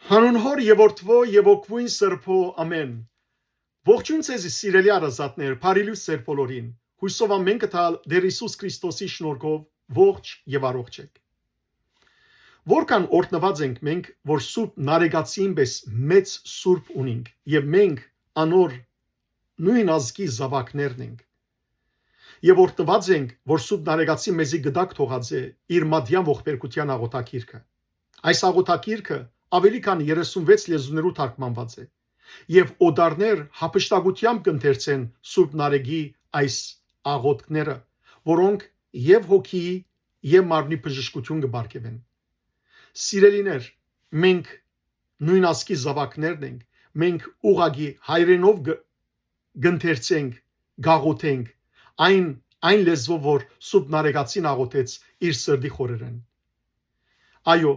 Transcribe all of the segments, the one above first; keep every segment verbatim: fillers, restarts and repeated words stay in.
Հանուն Հօր եւ Որդւոյ եւ Հոգւոյն Սրբոյ, ամէն։ Ողջոյն ձեզի, սիրելի հարազատներ, բարի լոյս ձեր բոլորին։ Յոյսով ամէն կը տալ Տէր Յիսուս Քրիստոսի շնորհքով ողջ եւ առողջ էք։ Որքան օրհնուած ենք մենք, որ Սուրբ Նարեկացին պէս մեծ սուրբ ունինք եւ մենք անոր նոյն ազգի զաւակներն ենք։ Եւ օրհնուած ենք, որ Սուրբ Նարեկացին մեզի գդակ թողած է իր մատեան ողբերգութեան աղօթագիրքը։ Այս աղօթագիրքը աւելի քան երեսունվեց լեզուներու թարգմանուած է, եւ օտարներ յափշտակութեամբ կ'ընթերցեն Սուրբ Նարեկի այս աղօթքները, որոնք եւ հոգիի, եւ մարմնի բժշկութիւն կը պարգեւեն։ Սիրելիներ, մենք նոյն ազգի զաւակներն ենք, մենք ուղղակի հայրենով կը-, կ'ընթերցենք, կ'աղօթենք այն, այն լեզուով, որ Սուրբ Նարեկացին աղօթեց իր սրտի խորերէն։ Այո,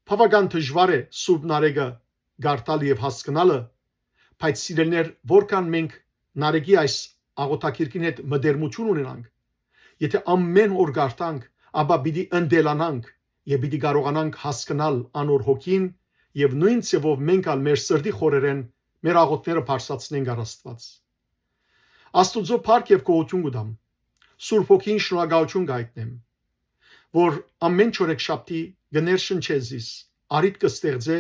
բաւական դժուար է Սուրբ Նարեկը կարդալը եւ հասկնալը, բայց սիրելիներ, որքան մենք Նարեկի այս աղօթագիրքին հետ մտերմություն ունենանք, եթե ամէն օր կարդանք, ապա պիտի ընտելանանք եւ պիտի կարողանանք հասկնալ անոր հոգին եւ նոյն ձեւով մենք ալ մեր սրտի խորերէն մեր աղօթքները բարձրացնենք առ Աստուած։ Աստուծոյ փառք եւ գոհութիւն կու տամ։ Սուրբ Հոգին շնորհակալութիւն կ'այտնեմ, որ ամէն չորեքշաբթի կը ներշնչէ զիս, առիթ կը ստեղծէ,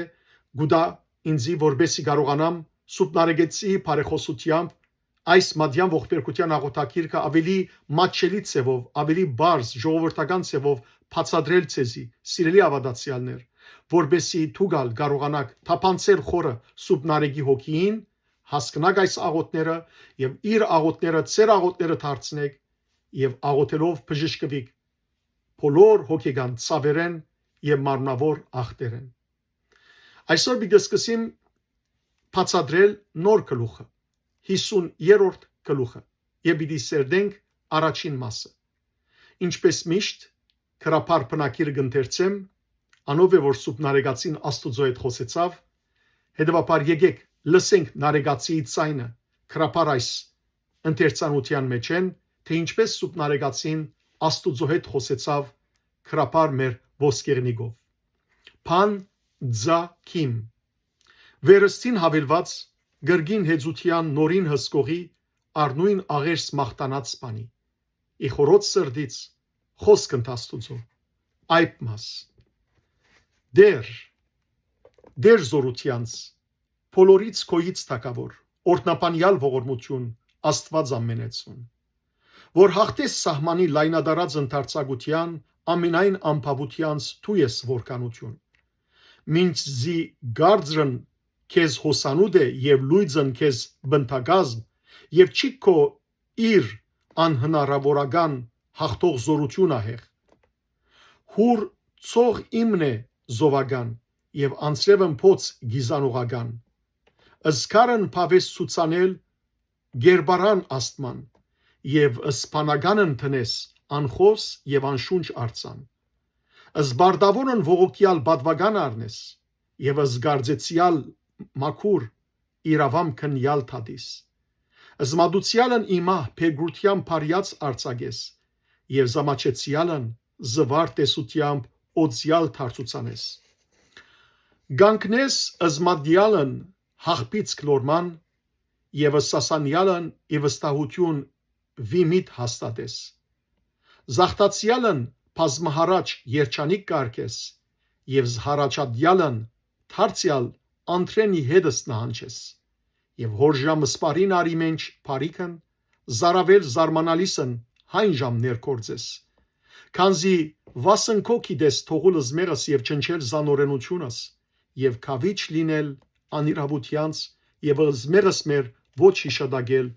կու տայ ինծի, որպէսզի կարողանամ Սուրբ Նարեկացի բարեխօսութեամբ այս մատեան ողբերգութեան աղօթագիրքը աւելի մատչելի ձեւով, աւելի պարզ, ժողովրդական ձեւով բացատրել ձեզի, սիրելի աւատացեալներ, որպէսզի դուք ալ կարողանաք թափանցել խորը Սուրբ Նարեկի հոգիին, հասկնաք այս աղօթքները եւ իր աղօթքները ձեր աղօթքները դարձնեք եւ աղօթելով բժշկուիք բոլոր հոգեկան ցաւերէն եւ մարմնաւոր ախտերէն։ Այսօր պիտի սկսեմ բացատրել նոր գլուխը, հիսուն երրորդ գլուխը, եւ պիտի սերտենք առաջին մասը։ Ինչպես միշտ, գրաբար բնագիրը կ'ընթերցեմ, անով է որ Սուրբ Նարեկացին Աստուծոյ հետ խօսեցաւ, հետեւաբար եկեք լսենք Նարեկացիի ձայնը գրաբար այս ընթերցանութեան մէջէն, թէ ինչպես Սուրբ Նարեկացին Աստուծոյ հետ խօսեցաւ գրաբար մեր ոսկեղնիկով։ Բան ձա քիմ։ Վերստին յաւելուած կրկին հեծութեան նորին հսկողի առնոյն աղերս մաղթանած բանի։ Ի խորոց սրտից խօսք ընդ Աստուծոյ։ Այբ մաս։ Տէր, Տէր զօրութեանց, բոլորից քոյից թագաւոր, օրհնաբանեալ ողորմութիւն, Աստուած ամենեցուն, որ յաղթես սահմանի լայնատարած ընդարձակութեան, ամենայն ամբաւութեանց դու ես որքանութիւն։ Մինչ զի կարծրն քեզ հոսանուտ է եւ լոյծն քեզ բնթակազմ, եւ չի քո իր անհնարաւորական յաղթող զօրութիւն ահեղ։ Յուր ցող իմն է զովական եւ անձրեւն փոց գիզանողական։ Զգարն բաւես ցուցանել գերբարան աստման եւ սպանականն դնես անխոս եւ անշունչ արձան։ Զբարդաւորն ողոքեալ պատուական առնես եւ զգարձեցեալ մաքուր իրաւամ քնեալ թատիս։ Զմատուցեալն իմահ փեգրութեան փարիած արձակես եւ զամաչեցեալն զվար տեսութեամբ օծեալ դարձուցանես։ Կանգնես զմատեալն յախպից գլորման եւ սասանեալն ի վստահութիւն վիմիտ հաստատես։ Զաղթացեալն բազմահարաճ երջանիկ կարգես եւ զհարաճատեալն դարձեալ անտրենի հետս նահանջես։ Եւ հոր ժամ սպարին արի մենջ բարիքն, զարավել զարմանալիսն հայն ժամ ներկործես։ Քանզի վասն քո գիտես թողուլ զմեղս եւ չնչել զանօրենութիւնս, եւ քաւիչ լինել անիրաւութեանց եւ զմեղս մեր ոչ յիշատակել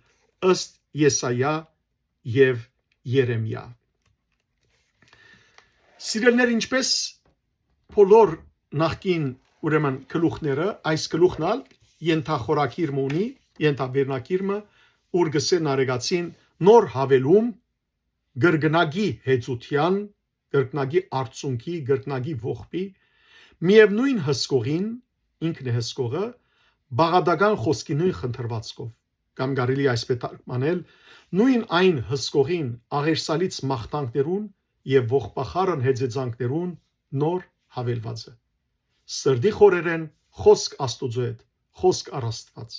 ըստ Եսայա եւ Երեմիա։ Սիրելիներ, ինչպես բոլոր նախկին, ուրեմն, գլուխները, այս գլուխն ալ ենթախորագիր մը ունի, ենթավերնագիր մը, ուր գսե Նարեկացին նոր յաւելում կրկնակի հեծութեան, կրկնակի արդյունքի, կրկնակի ողբի, միեւնոյն հսկողին, ինքն է հսկողը, բաղատական խօսքի նոյն խնդրուածքով, կամ կարելի այսպես թարգմանել, նոյն այն հսկողին աղերսալից մաղթանքներուն եւ ողբախառն հեծեծանքներուն նոր յաւելուածը։ Սրտի խորերէն խօսք Աստուծոյ հետ, խօսք առ Աստուած։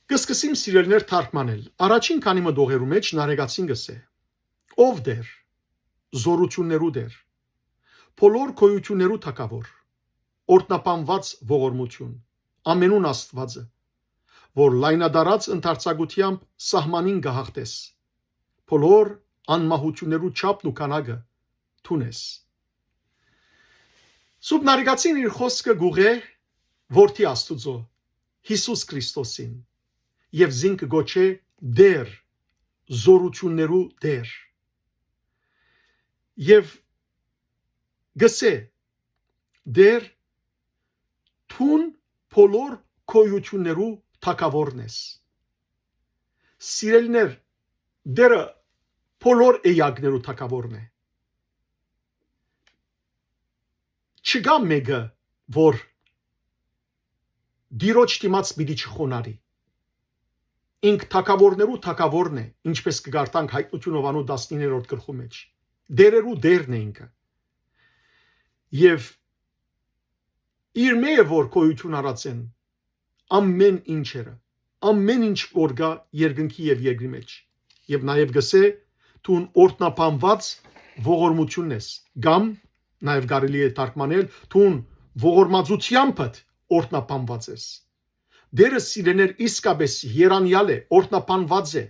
Կը սկսեմ, սիրելիներ, թարգմանել։ Առաջին քանի մը տողերու մէջ Նարեկացին կ'ըսէ. «Ով Տէր, զօրութիւններու Տէր, բոլոր գոյութիւններու Թագաւոր, օրհնաբանուած ողորմութիւն, ամենուն Աստուածը, որ լայնատարած ընդարձակութեամբ սահմանին կը հաղթես, բոլոր անմահութիւններու չափն ու քանակը դուն ես»։ Սուրբ Նարեկացին իր խօսքը կ'ուղղէ Որդի Աստուծոյ, Յիսուս Քրիստոսին, եւ զինք կը կոչէ Տէր, զօրութիւններու Տէր։ Եւ կ'ըսէ. «Տէր, դուն բոլոր գոյութիւններու Թագաւորն ես»։ Սիրելիներ, Տէրը բոլոր էակներու Թագաւորն է։ Չկայ մէկը, որ Տիրոջ դիմաց պիտի չխոնարհի։ Ինք թագաւորներու թագաւորն է, ինչպէս կը կարդանք Հայտնութիւն Յովհաննու տասնիններորդ գլխու մէջ։ Տէրերու Տէրն է ինքը։ Եւ իրմէ է, որ գոյութիւն առած են ամէն ինչերը, ամէն ինչ որ կայ երկնքի եւ երկրի մէջ։ Եւ նաեւ կ'ըսէ. «Դուն օրհնաբանուած ողորմութիւնն ես», կամ նաեւ կարելի է թարգմանել. «Դուն ողորմածութեամբդ օրհնաբանուած ես»։ Տէրը, սիրելիներ, իսկապէս երանեալ է, օրհնաբանուած է,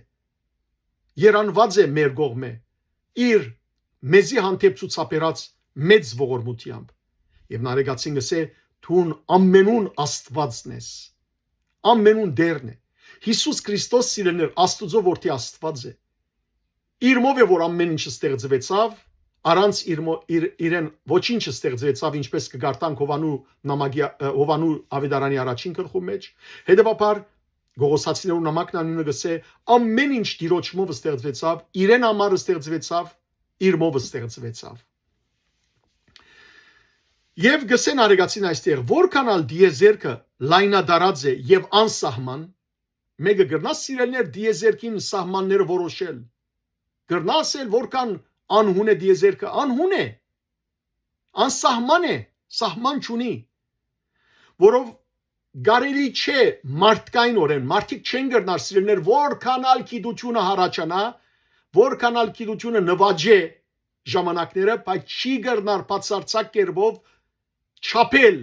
երանուած է մեր կողմէ, իր մեզի հանդէպ ցուցաբերած մեծ ողորմութեամբ։ Եւ Նարեկացին կ'ըսէ. «Դուն ամենուն Աստուածն ես, ամենուն Տէրն է»։ Յիսուս Քրիստոս, սիրելիներ, Աստուծոյ Որդի Աստուած է։ Իրմով է, որ ամեն ինչ ստեղծուեցաւ, առանց իրմո-, իր, իրեն ոչինչ ստեղծուեցաւ, ինչպես կը կարդանք Յովհաննու նամակի, ը, Յովհաննու Աւետարանի առաջին գլխու մէջ։ Հետեւաբար, Կողոսացիներու նամակն անունը կ'ըսէ. «Ամեն ինչ Տիրոջմով ստեղծուեցաւ, իրեն համար ստեղծուեցաւ, իրմով ստեղծուեցաւ»։ Եւ կ'ըսեն Նարեկացին այստեղ, որքան ալ տիեզերքը լայնադարած է եւ անսահման, մէկը կրնա՞, սիրելիներ, տիեզերքին սահմանները որոշել։ Կրնա՞ ասել, որքան անհուն է տիեզերքը, անհուն է, անսահման է, սահման չունի, որով կարելի չէ մարդկային օրեն, մարդիկ չեն կրնար, սիրելիներ, որքան ալ գիտությունը յառաջանայ, որքան ալ գիտությունը նուաճէ ժամանակները, բայց չի կրնար բացարձակ կերպով չափել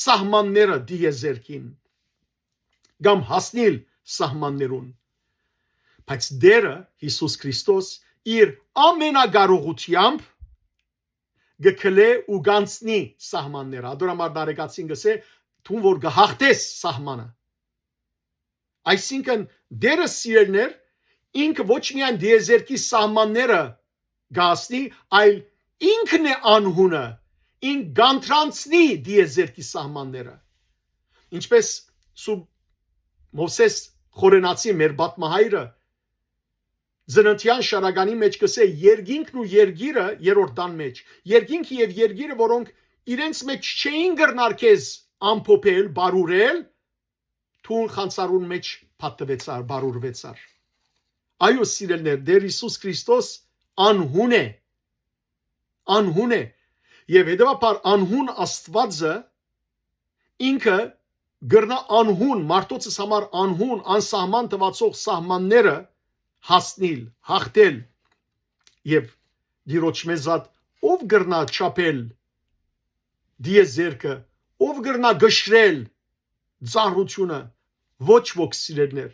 սահմանները տիեզերքին կամ հասնիլ սահմաններուն։ Բայց Տէրը, Յիսուս Քրիստոս, իր ամենակարողութեամբ կը գլէ ու կանցնի սահմանները։ Ատոր համար Նարեկացին կ'ըսէ. «Դուն որ կը հաղթես սահմանը»։ Այսինքն, Տէրը, սիրելիներ, ինքը ոչ միայն տիեզերքի սահմանները կ'անցնի, այլ ինքն է անհունը, ինք կ'անդրանցնի տիեզերքի սահմանները։ Ինչպես Սուրբ Մովսէս Խորենացի, մեր պատմահայրը, Ծննդեան շարականի մէջ կ'ըսէ. «Երկինքն ու երկիրը», երրորդ տան մէջ, «երկինքը եւ երկիրը, որոնք իրենց մէջ չէին կրնար քեզ ամփոփել, բարուրել, դուն խանցարուն մէջ փաթթուեցար, բարուրուեցար»։ Այո, սիրելիներ, Տէր Յիսուս Քրիստոս անհուն է, անհուն է, եւ հետեւաբար անհուն Աստուածը ինքը կրնայ անհուն, մարդոցս համար անհուն, անսահման թուացող սահմանները հասնիլ, հաղթել, եւ Տիրոջմէ զատ ո՞վ կրնայ չափել տիեզերքը, ո՞վ կրնայ կշռել ծանրությունը, ոչ ոք, սիրելիներ։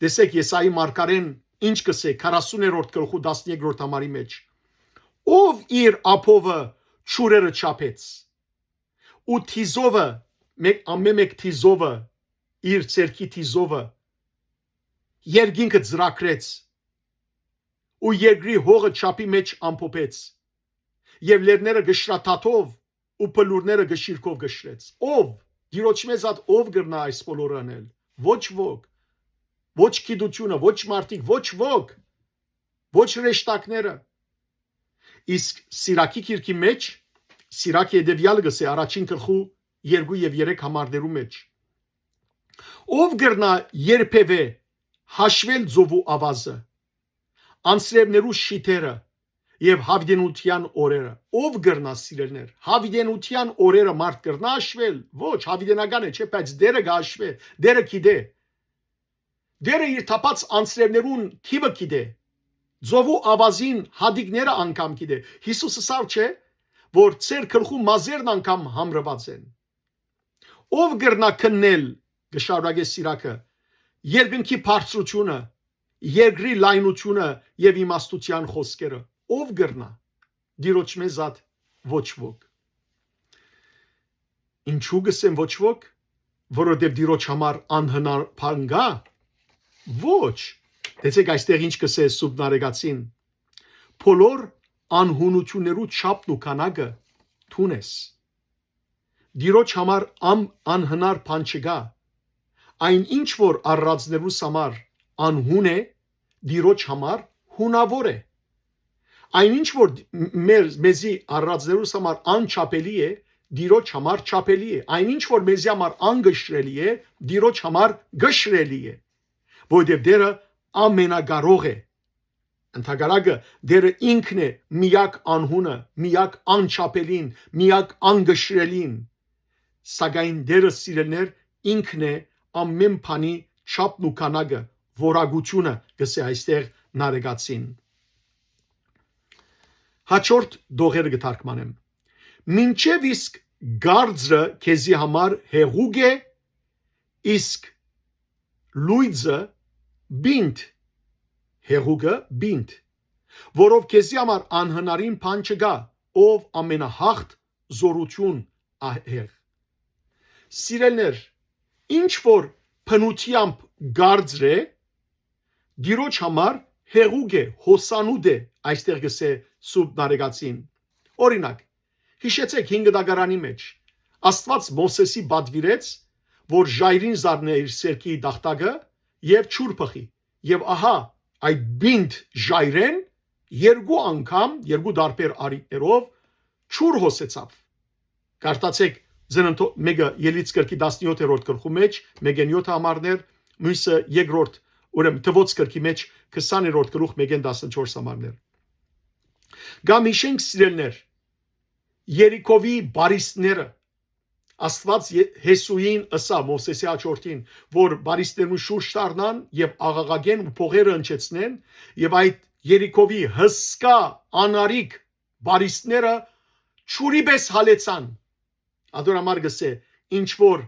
Տեսեք, Եսայի մարգարեն ինչ կ'ըսէ, քառասուներորդ գլխու տասներկրորդ համարի մէջ. «Ո՞վ իր ափովը ջուրերը չափեց, ու թիզովը, մէկ, ամէն մէկ թիզովը, իր ձեռքի թիզովը, երկինքը ծրագրեց, ու երկրի հողը չափի մէջ ամփոփեց, եւ լեռները կշռաթաթով ու բլուրները կշիռքով կշռեց»։ Ո՞վ, Տիրոջմէ զատ ո՞վ կրնայ այս բոլորը անել։ Ոչ ոք, ոչ գիտությունը, ոչ մարդիկ, ոչ ոք, ոչ հրեշտակները։ Իսկ Սիրակի գիրքի մէջ, Սիրակ հետեւեալ կ'ըսէ առաջին գլխու երկու եւ երեք համարներու մէջ. «Ո՞վ կրնայ երբեւէ հաշվել ծովու աւազը, անձրեւներու շիթերը, եւ յաւիտենութեան օրերը։ Ո՞վ կրնայ, սիրելիներ, յաւիտենութեան օրերը մարդ կրնայ հաշուել։ Ոչ, յաւիտենական է, չէ՞, բայց Տէրը կը հաշուէ, Տէրը գիտէ։ Տէրը իր թափած անձրեւներուն թիւը գիտէ, ծովու աւազին հատիկները անգամ գիտէ։ Յիսուս ըսաւ, չէ՞, որ ձեր գլխու մազերն անգամ համրուած են։ Ո՞վ կրնայ քննել, կը շարունակէ Սիրակը, երկնքի բարձրութիւնը, երկրի լայնութիւնը եւ իմաստութեան խօսքերը։ Ո՞վ կրնայ։ Տիրոջմէ զատ ոչ ոք։ Ինչո՞ւ կ'ըսեմ ոչ ոք, որովհետեւ Տիրոջ համար անհնար բան կա։ Ոչ։ Տեսեք, այստեղ ինչ կ'ըսէ Սուրբ Նարեկացին. «Բոլոր անհունութիւններու չափն ու քանակը դուն ես»։ Տիրոջ համար ամ անհնար բան չկա։ Այն ինչ որ արարածներուս համար անհուն է, Տիրոջ համար հունաւոր է։ Այն ինչ որ մեր, մեզի արարածներուս համար անչափելի է, Տիրոջ համար չափելի է։ Այն ինչ որ մեզի համար անգշրելի է, Տիրոջ համար գշրելի է։ Որովհետեւ Տէրը ամենակարող է։ Ընդհակառակը, Տէրը ինքն է միակ անհունը, միակ անչափելին, միակ անգշրելին։ Սակայն Տէրը, սիրելիներ, ինքն է ամէն բանի չափն ու քանակը, որակությունը, կ'ըսէ այստեղ Նարեկացին։ Հաջորդ դողերը կը թարգմանեմ։ Մինչեւ իսկ կարծրը քեզի համար հեղուկ է, իսկ լոյսը պինդ, հեղուկը պինդ, որով քեզի համար անհնարին բան չկայ, ով ամենահաղթ զօրութիւն ահեղ։ Սիրելիներ, ինչ որ բնութեամբ կարծր է, Տիրոջ համար հեղուկ է, հոսանուտ է, այստեղ կ'ըսէ Սուրբ Նարեկացին։ Օրինակ, յիշեցէք հինգ դագարանի մեջ, Աստուած Մովսէսի պատուիրեց, որ ժայռին զարնէ իր սէրկի տախտակը եւ ջուր բխի։ Եւ ահա, այդ պինդ ժայռէն երկու անգամ, երկու տարբեր առիթներով ջուր հոսեցաւ։ Կարդացէք Ծննդոց մէկը Ելից գրքի տասնեօթերորդ գլխու մեջ, մէկէն եօթ համարներ, միւսը երկրորդ, ուրեմն Թուոց գրքի մեջ քսաներորդ գլուխ, մէկէն տասնչորս համարներ։ Կամ յիշենք, սիրելիներ, Երիքովի պարիսները, Աստուած Ե-, Յեսուին ըսաւ, Մովսէսի աջորդին, որ պարիսներուն շուրջ դառնան եւ աղաղակեն ու փողերը հնչեցնեն, եւ այդ Երիքովի հսկայ անարիկ պարիսները ջուրի պէս հալեցան։ Ատոր համար կ'ըսէ, ինչ որ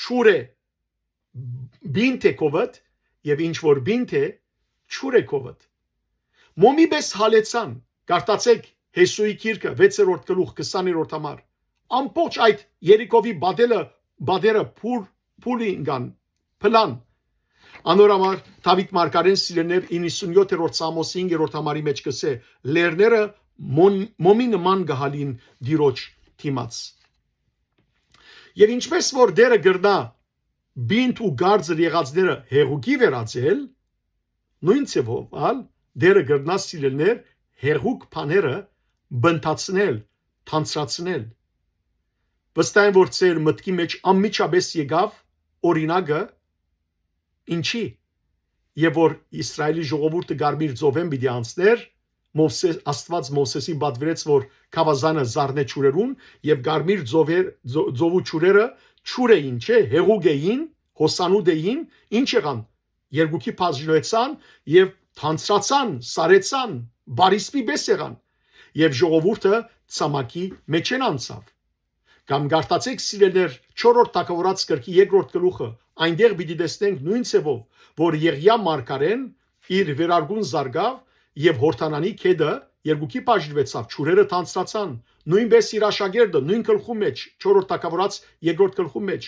ջուր է, պինդ է քովդ, եւ ինչ որ պինդ է, ջուր է քովդ։ Մոմի պէս հալեցան, կարդացէք Յեսուի գիրքը, վեցերորդ գլուխ, քսաներորդ համար։ Ամբողջ այդ Երիքովի պատելը, պատերը փուր, փուլ ինկան, փլան։ Անոր համար Դաւիթ մարգարեն, սիրելիներ, իննսունեօթերորդ Սաղմոսի հինգերորդ համարի մեջ կ'ըսէ. «Լեռները մոն-, մոմի նման կը հալին Տիրոջ դիմաց»։ Եւ ինչպես որ Տէրը կրնայ պինդ ու կարծր եղածները հեղուկի վերածել, նոյն ձեւով ալ Տէրը կրնայ, սիրելիներ, հեղուկ բաները բնտացնել, թանձրացնել։ Վստահ եմ, որ ձեր մտքի մեջ անմիջապէս եկաւ օրինակը, ինչի, եւ որ Իսրայէլի ժողովուրդը Կարմիր ծովէն պիտի անցներ, Մովսէս, Աստուած Մովսէսին պատուիրեց, որ գաւազանը զարնէ ջուրերուն, եւ Կարմիր ծովեր, ծո-, ծովու ջուրերը ջուր էին, չէ՞, հեղուկ էին, հոսանուտ էին, ինչ եղան, երկուքի բաժնուեցան եւ թանձրացան, սառեցան, պարիսպի պէս եղան, եւ ժողովուրդը ցամաքի մեջէն անցաւ։ Կամ կարդացէք, սիրելիներ, չորրորդ Թագաւորաց գրքի երկրորդ գլուխը, այնտեղ պիտի տեսնենք նոյն ձեւով, որ Եղիա մարգարեն իր վերարկուն զարկաւ եւ Յորդանանի գետը երկուքի բաժնուեցաւ, ջուրերը թանձրացան, նոյնպէս իր աշակերտը, նոյն գլխու մեջ, չորրորդ Թագաւորաց երկրորդ գլխու մեջ,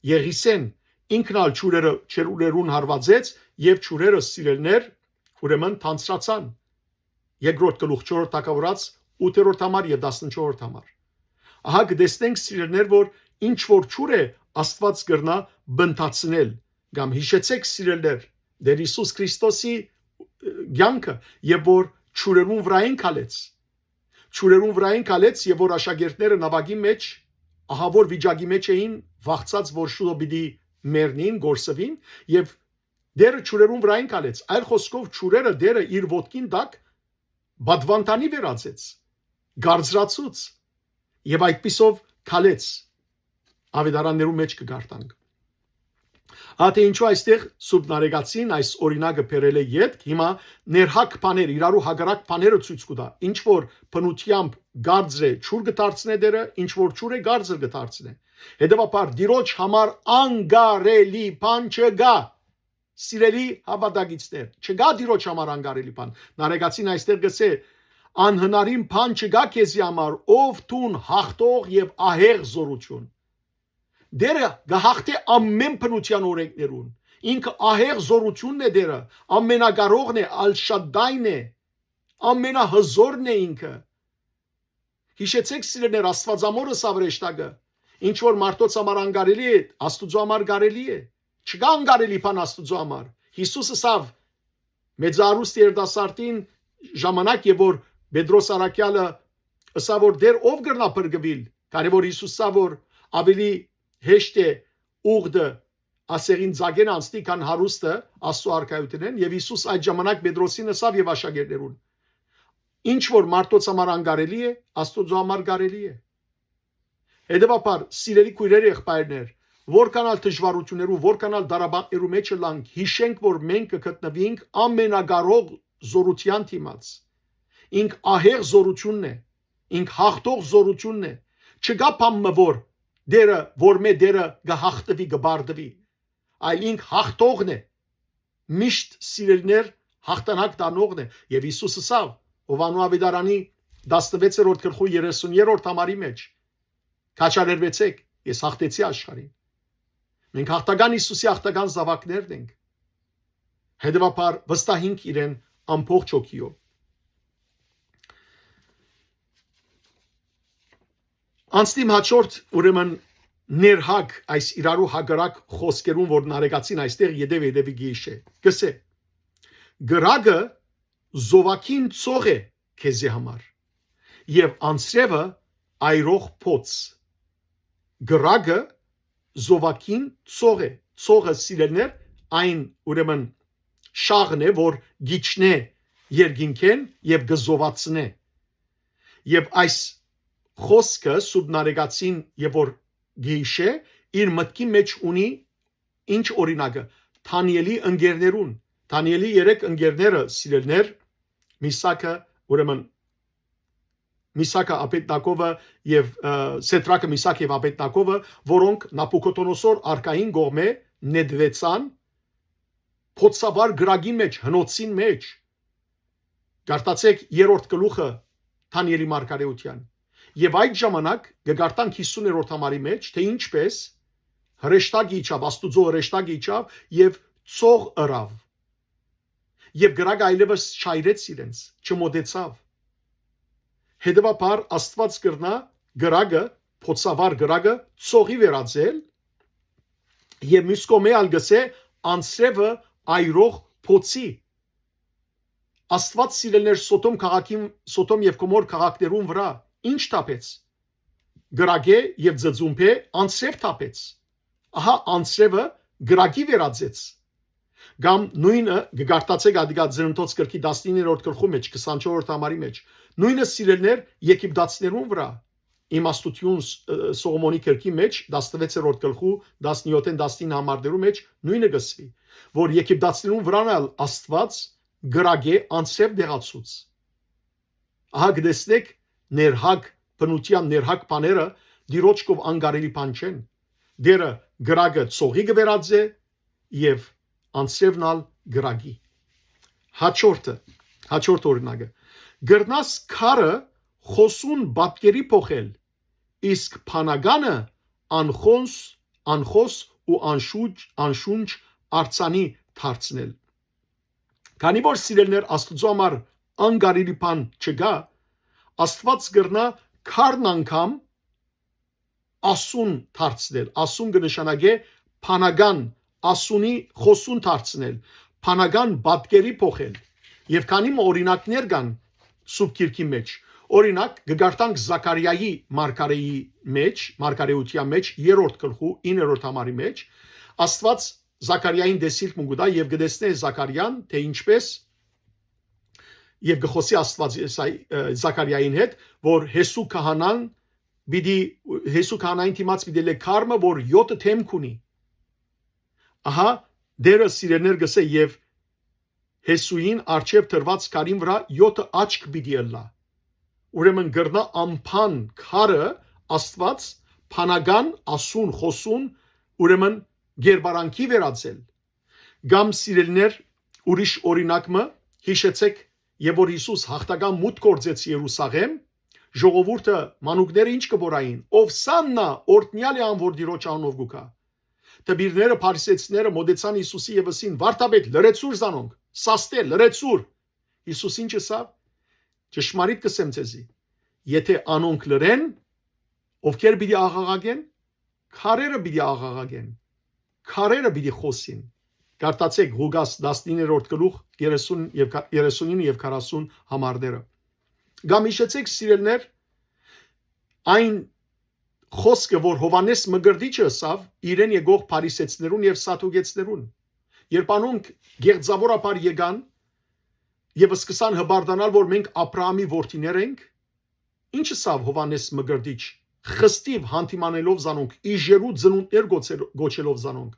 Եղիսէն, ինքն ալ ջուրերը, ջուրերուն հարուածեց եւ ջուրերը, սիրելիներ, ուրեմն թանձրացան։ Երկրորդ գլուխ, չորրորդ Թագաւորաց, ութերորդ համար եւ տասնչորրորդ համար։ Ահա կը տեսնենք, սիրելիներ, որ ինչ որ ջուր է, Աստուած կրնայ բնտացնել, կամ յիշեցեք, սիրելիներ, Տէր Յիսուս Քրիստոսի, ը, կեանքը, եւ որ ջուրերուն վրայ են քալեց։ Ջուրերուն վրայ են քալեց, եւ որ աշակերտները նաւակի մեջ, ահա որ վիճակի մեջ էին, վախցած, որ շուտով պիտի մեռնին, կորսուին, եւ Տէրը ջուրերուն վրայ են քալեց։ Այլ խօսքով, ջուրերը Տէրը իր ոտքին տակ պատուանդանի վերածեց, կարծրացուց եւ այդպիսով քալեց։ Աւետարաններու մէջ կը կարդանք։ Ատե ինչու այստեղ Սուրբ Նարեկացին այս օրինակը բերել է ետք, հիմա ներհակ բաներ, իրարու հակառակ բաները ցոյց կու տայ, ինչ որ բնութեամբ կարծր է, ջուր կը դարձնէ դերը, ինչ որ ջուր է, կարծր կը դարձնէ։ Հետեւաբար, Տիրոջ համար անկարելի բան չկայ, սիրելի հաւատակիցներ, չկայ Տիրոջ համար անկարելի բան։ Նարեկացին այստեղ կ'ըսէ. «Անհնարին բան չկայ քեզի համար, ով դուն յաղթող եւ ահեղ զօրութիւն»։ Տերը կը յաղթէ ամէն բնութեան օրէնքներուն։ Ինքը ահեղ զօրութիւնն է Տերը, ամենակարողն է, Ալ Շադդայն է, ամենահզօրն է ինքը։ Յիշեցէք, սիրելիներ, Աստուածամօրը սա վրեշտակը։ Ինչ որ մարդոց համար անկարելի է, Աստուծոյ համար կարելի է։ Չկայ անկարելի բան Աստուծոյ համար։ Յիսուս ըսաւ մեծարուստ երիտասարդին ժամանակ, եւ որ Պետրոս առաքեալը ըսաւ որ Տէր, ով կրնայ փրկուիլ, քանի որ Յիսուս ըսաւ որ ավելի հեշտ է ուղդը ասեղին ծակէն անցնի, քան հարուստը Աստուծոյ արքայութենէն, եւ Յիսուս այդ ժամանակ Պետրոսին ըսաւ եւ աշակերտներուն. «Ինչ որ մարդոց համար անկարելի է, Աստուծոյ համար կարելի է»։ Հետեւաբար, սիրելի քոյրեր, եղբայրներ, որքան ալ դժուարութիւններու, որքան ալ տառապանքներու մէջ ըլլանք, յիշենք որ մենք կը գտնուինք ամենակարող զօրութեան դիմաց։ Ինք ահեղ զօրութիւնն է, ինք յաղթող զօրութիւնն է։ Չկայ բան մը որ Տերը, որ մէ Տերը կը յաղթուի, կը բարդուի, այլ ինք յաղթողն է, միշտ, սիրելիներ, յաղթանակ տանողն է։ Եւ Յիսուս ըսաւ Յովհաննէ աւետարանի տասնվեցերորդ գլխու երեսուն երրորդ համարի մէջ. «Քաջալերուեցէք, ես յաղթեցի աշխարհին»։ Մենք յաղթական Յիսուսի յաղթական զաւակներն ենք։ Հետեւաբար, վստահինք իրեն ամբողջ հոգիով։ Անցնիմ հաջորդ, ուրեմն, ներհակ այս իրարու հակառակ խօսքերուն, որ Նարեկացին այստեղ ետեւ ետեւի կը յիշէ։ Կ'ըսէ. «Կրակը զովակին ծող է քեզի համար, եւ անձրեւը այրող փոց»։ Կրակը զովակին ծող է։ Ծողը, սիրելիներ, այն, ուրեմն, շաղն է, որ գիչնէ երկինքէն եւ կը զովացնէ։ Եւ այս խօսքը Սուրբ Նարեկացին, եւ որ գը յիշէ, իր մտքի մէջ ունի ինչ օրինակը, Դանիելի ընկերներուն։ Դանիելի երեք ընկերները, սիրելիներ, Միսակը, ուրեմն, Միսակը, Աբեդնակովը եւ, ը, Սեդրակը, Միսակ եւ Աբեդնակովը, որոնք Նաբուքոդոնոսոր արքային կողմէ նետուեցան փոցավար կրակին մէջ, հնոցին մէջ։ Կարդացէք երրորդ գլուխը Դանիելի մարգարէութեան։ Եւ այդ ժամանակ կը կարդանք հիսուներորդ համարի մէջ, թէ ինչպէս հրեշտակը իջաւ, Աստուծոյ հրեշտակը իջաւ եւ ծող ըրաւ։ Եւ կրակը այլեւս չայրեց իրենց, չմոտեցաւ։ Հետեւաբար, Աստուած կրնայ կրակը, փոցավար կրակը, ծողի վերածել, եւ միւս կողմէ ալ կ'ըսէ, անձրեւը այրող փոցի։ Աստուած, սիրելիներ, Սոդոմ քաղաքին, Սոդոմ եւ Գոմոր քաղաքներուն վրայ ինչ թափեց։ Կրակէ եւ ձծումբէ անձրեւ թափեց։ Ահա անձրեւը կրակի վերածեց։ Կամ նոյնը կը կարդացէք ատիկա Ծննդոց գրքի տասնիններորդ գլխու մէջ, քսանչորսերորդ համարի մէջ։ Նոյնը, սիրելիներ, եգիպտացիներուն վրայ իմաստութիւն, ը, Սողոմոնի գրքի մէջ, տասնվեցերորդ գլխու, տասնյոթ, տասնինը համարներու մէջ նոյնը կ'ըսուի, որ եգիպտացիներուն վրան ալ Աստուած կրակէ անձրեւ տեղացուց։ Ահա կը տեսնէք, ներհակ բնութեան ներհակ բաները Տիրոջ կով անկարելի բան չեն։ Տերը կրակը ծողի կը վերածէ եւ անձրեւն ալ կրակի։ Հաջորդը, հաջորդ օրինակը. «Կրնաս քարը խոսուն պատկերի փոխել, իսկ բանականը անխոնս, անխոս ու անշունչ, անշունչ արձանի դարձնել»։ Քանի որ, սիրելիներ, Աստուծոյ համար անկարելի բան չկայ, Աստուած կրնայ քարն անգամ ասուն դարձնել։ Ասուն կը նշանակէ բանական, ասունի խոսուն դարձնել, բանական պատկերի փոխել։ Եւ քանի մը օրինակներ կան Սուրբ Գիրքի մէջ։ Օրինակ, կը կարդանք Զաքարիայի մարգարէի մէջ, մարգարէութեան մէջ, երրորդ գլխու, իններորդ համարի մէջ, Աստուած Զաքարիային տեսիլք մը կու տայ եւ կը տեսնէ Զաքարիան, թէ ինչպէս Եւ կը խօսի Աստուած Եսայ-, ը, Զաքարիային հետ, որ Յեսու քահանան պիտի, Յեսու քահանային դիմաց պիտի լէ քարմը, որ յոթը դէմք ունի։ Ահա, Տէրը, սիրելիներ, կ'ըսէ, եւ Յեսուին առջեւ դրուած քարին վրայ յոթը աչք պիտի ըլլայ։ Ուրեմն կրնայ ամբան քարը, Աստուած, բանական, ասուն, խօսուն, ուրեմն կերպարանքի վերածել։ Կամ, սիրելիներ, ուրիշ օրինակ մը, յիշեցէք, եւ որ Յիսուս յաղթական մուտք գործեց Երուսաղէմ, ժողովուրդը, մանուկները ի՞նչ կը մոռային, Ովսաննա, օրհնեալ է ան որ Տիրոջ անունով կու գայ։ Դպիրները, փարիսեցիները մօտեցան Յիսուսի եւ ըսին. «Վարդապետ, լռեցուր զանոնք, սաստէ, լռեցուր»։ Յիսուս ի՞նչ ըսաւ։ «Ճշմարիտ կ'ըսեմ ձեզի, եթէ անոնք լռեն, ովքեր պիտի աղաղակեն, քարերը պիտի աղաղակեն, քարերը պիտի խօսին»։ Կարդացէք Ղուկաս տասնիններորդ գլուխ երեսուն եւ քա-, երեսունինը եւ քառասուն համարները։ Կամ յիշեցէք, սիրելիներ, այն խօսքը, որ Յովհաննէս Մկրտիչը ըսաւ իրեն եկող փարիսեցիներուն եւ սատուկեցիներուն, երբ անոնք գեղձաւորաբար եկան եւ սկսան հպարտանալ, որ մենք Աբրահամի որդիներ ենք, ի՞նչ ըսաւ Յովհաննէս Մկրտիչ, խստիւ հանդիմանելով զանոնք, իժերու ծնունդներ գոչել-, գոչելով զանոնք։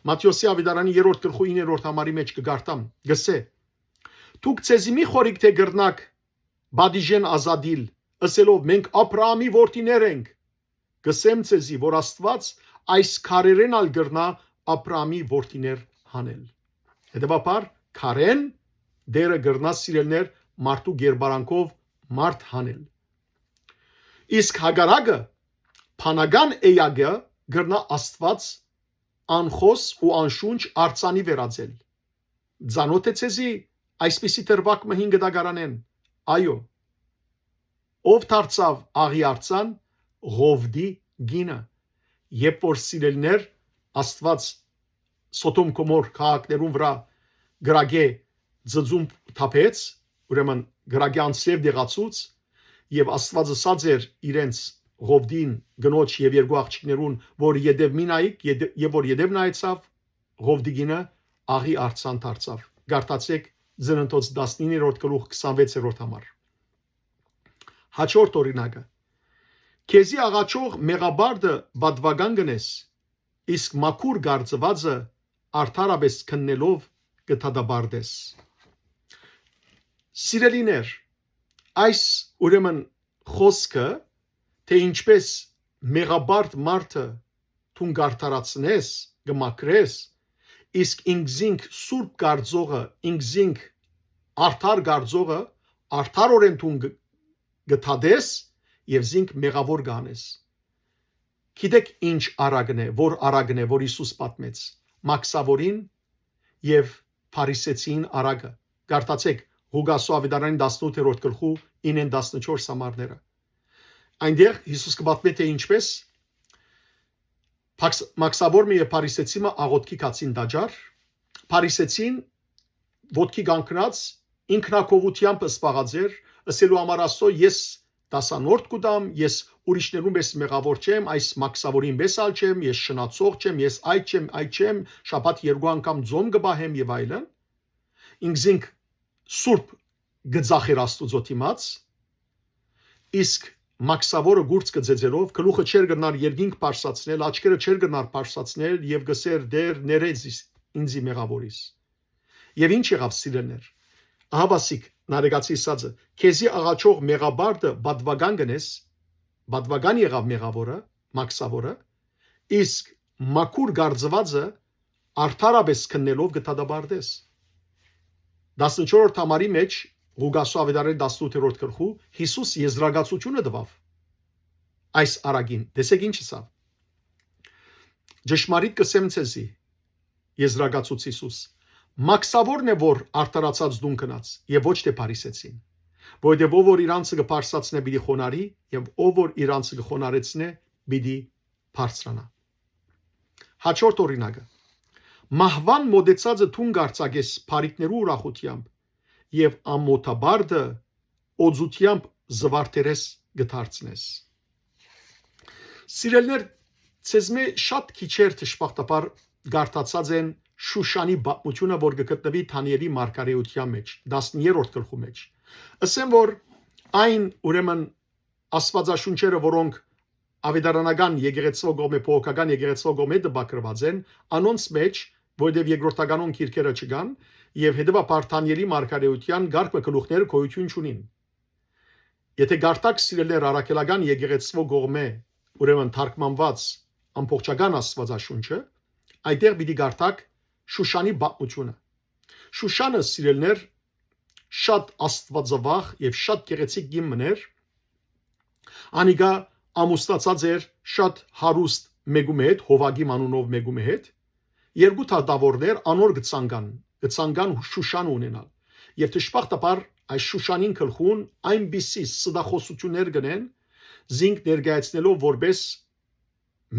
Մատթէոսի աւետարանի երրորդ գլխու իններորդ համարի մէջ կը կարդամ, կ'ըսէ. «Դուք ձեզի մի խորհիք թէ կրնաք պատիժէն ազատիլ, ըսելով. "Մենք Աբրահամի որդիներ ենք"։ Կ'ըսեմ ձեզի, որ Աստուած այս քարերէն ալ կրնայ Աբրահամի որդիներ հանել"։ Հետեւաբար, քարէն Տէրը կրնայ, սիրելիներ, մարդու կերպարանքով մարդ հանել։ Իսկ հակառակը, բանական էակը կրնայ Աստուած անխօս ու անշունչ արձանի վերածել։ Ծանո՞թ է ձեզի այսպիսի դրուագ մը հին կտակարանէն։ Այո, ո՞վ դարձաւ աղի արձան, Ղովտի կինը, երբ որ, սիրելիներ, Աստուած Սոդոմ Գոմոր քաղաքներուն վրայ կրակէ ծծումբ թափեց, ուրեմն կրակի անձրեւ դեղացուց, եւ Աստուած ըսած էր իրենց, Ղովտին, կնոջ եւ երկու աղջիկներուն, որ ետեւ մի նայիք, ետե-, եւ որ ետեւ նայեցաւ, Ղովտի կինը աղի արձան դարձաւ։ Կարդացէք Ծննդոց տասնիններորդ գլուխ քսանվեցերորդ համար։ Հաջորդ օրինակը. «Քեզի աղաչող մեղապարտը պատուական կ'ընես, իսկ մաքուր կարծուածը արդարապէս քննելով կը դատապարտես»։ Սիրելիներ, այս, ուրեմն, խօսքը, թէ ինչպէս մեղապարտ մարդը դուն կ'արդարացնես, կը մաքրես, իսկ ինքզինք սուրբ կարծողը, ինքզինք արդար կարծողը, արդարօրէն դուն կը, կը դատես եւ զինք մեղաւոր կ'անես։ Գիտեք ինչ առակն է, որ առակն է, որ Յիսուս պատմեց, մաքսաւորին եւ փարիսեցին առակը։ Կարդացէք Ղուկասու աւետարանին տասնութերորդ գլխու իննէն տասնչորս համարները։ Այնտեղ Յիսուս կը պատմէ, թէ ինչպէս փաքս-, մաքսաւոր մը եւ փարիսեցի մը աղօթքի գացին տաճար, փարիսեցին ոտքի կանգնած ինքնակովութեամբ զբաղած էր, ըսելու համար Աստծո. «Ես դասանորդ կու տամ, ես ուրիշներուն պէս մեղաւոր չեմ, այս մաքսաւորին պէս ալ չեմ, ես շնացող չեմ, ես այդ չեմ, այդ չեմ, շաբաթ երկու անգամ ծոմ կը պահեմ» եւ այլն։ Ինքզինք սուրբ կը ձախ էր Աստուծոյ դիմաց, իսկ մաքսաւորը կուրծքը ծեծելով, գլուխը չէր կրնար երկինք բարձրացնել, աչքերը չէր կրնար բարձրացնել եւ կ'ըսէր. «Տէր, ներէ զիս, ինծի մեղաւորիս»։ Եւ ինչ եղաւ, սիրելիներ։ Ահա, բասիկ, նարեկացի ըսածը. «Քեզի աղաչող մեղապարտը պատուական կ'ընես», պատուական եղաւ մեղաւորը, մաքսաւորը, իսկ մաքուր կարծուածը արդարապէս քննելով կը դատապարտես։ Տասնչորրորդ համարի մէջ, Ղուկասու աւետարանի տասնութերորդ գլխու, Յիսուս եզրակացութիւնը տուաւ այս առակին։ Տեսեք ինչ ըսաւ. «Ճշմարիտ կ'ըսեմ ձեզի», եզրակացուց Յիսուս, «մաքսաւորն է, որ արդարացած դուն գնաց, եւ ոչ թէ փարիսեցին։ Որովհետեւ ով որ իր անձը կը բարձրացնէ, պիտի խոնարհի, եւ ով որ իր անձը կը խոնարհեցնէ, պիտի բարձրանայ»։ Հաջորդ օրինակը. «Մահուան մօտեցածը դուն կ'արձակես բարիքներու ուրախութեամբ, եւ ամօթապարտը օծութեամբ զուարթերես կը դարձնես»։ Սիրելիներ, ձեզմէ շատ քիչեր, դժբախտաբար, կարդացած են Շուշանի պատմութիւնը, որ կը գտնուի Դանիէլի մարգարէութեան մէջ, տասներորդ գլխու մէջ։ Ըսեմ որ այն, ուրեմն, Աստուածաշունչերը, որոնք աւետարանական եկեղեցւոյ կողմէ, բողոքական եկեղեցւոյ կողմէ տպագրուած են, անոնց մէջ, որովհետեւ երկրորդականոն գիրքերը չկան, եւ հետեւաբար Դանիէլի մարգարէութեան կարգ մը գլուխները գոյութիւն չունին։ Եթէ կարդաք, սիրելիներ, առաքելական եկեղեցւոյ կողմէ, ուրեմն, թարգմանուած ամբողջական Աստուածաշունչը, այնտեղ պիտի կարդաք Շուշանի պատմութիւնը։ Շուշանը, սիրելիներ, շատ աստուածավախ եւ շատ գեղեցիկ կին մըն էր։ Անիկա ամուսնացած էր շատ հարուստ մէկու մը հետ, Հովակիմ անունով մէկու մը հետ։ Երկու դատաւորներ անոր կը ցանկան, կը ցանկան Շուշան ունենալ։ Եւ դժբախտաբար այս Շուշանին գլխուն այնպիսի ստախոսութիւններ կ'ընեն, զինք ներկայացնելով որպէս